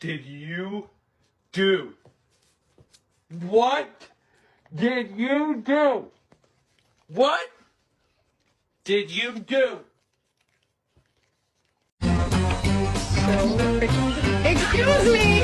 Did you do? What did you do? What did you do? So freaking. Excuse me!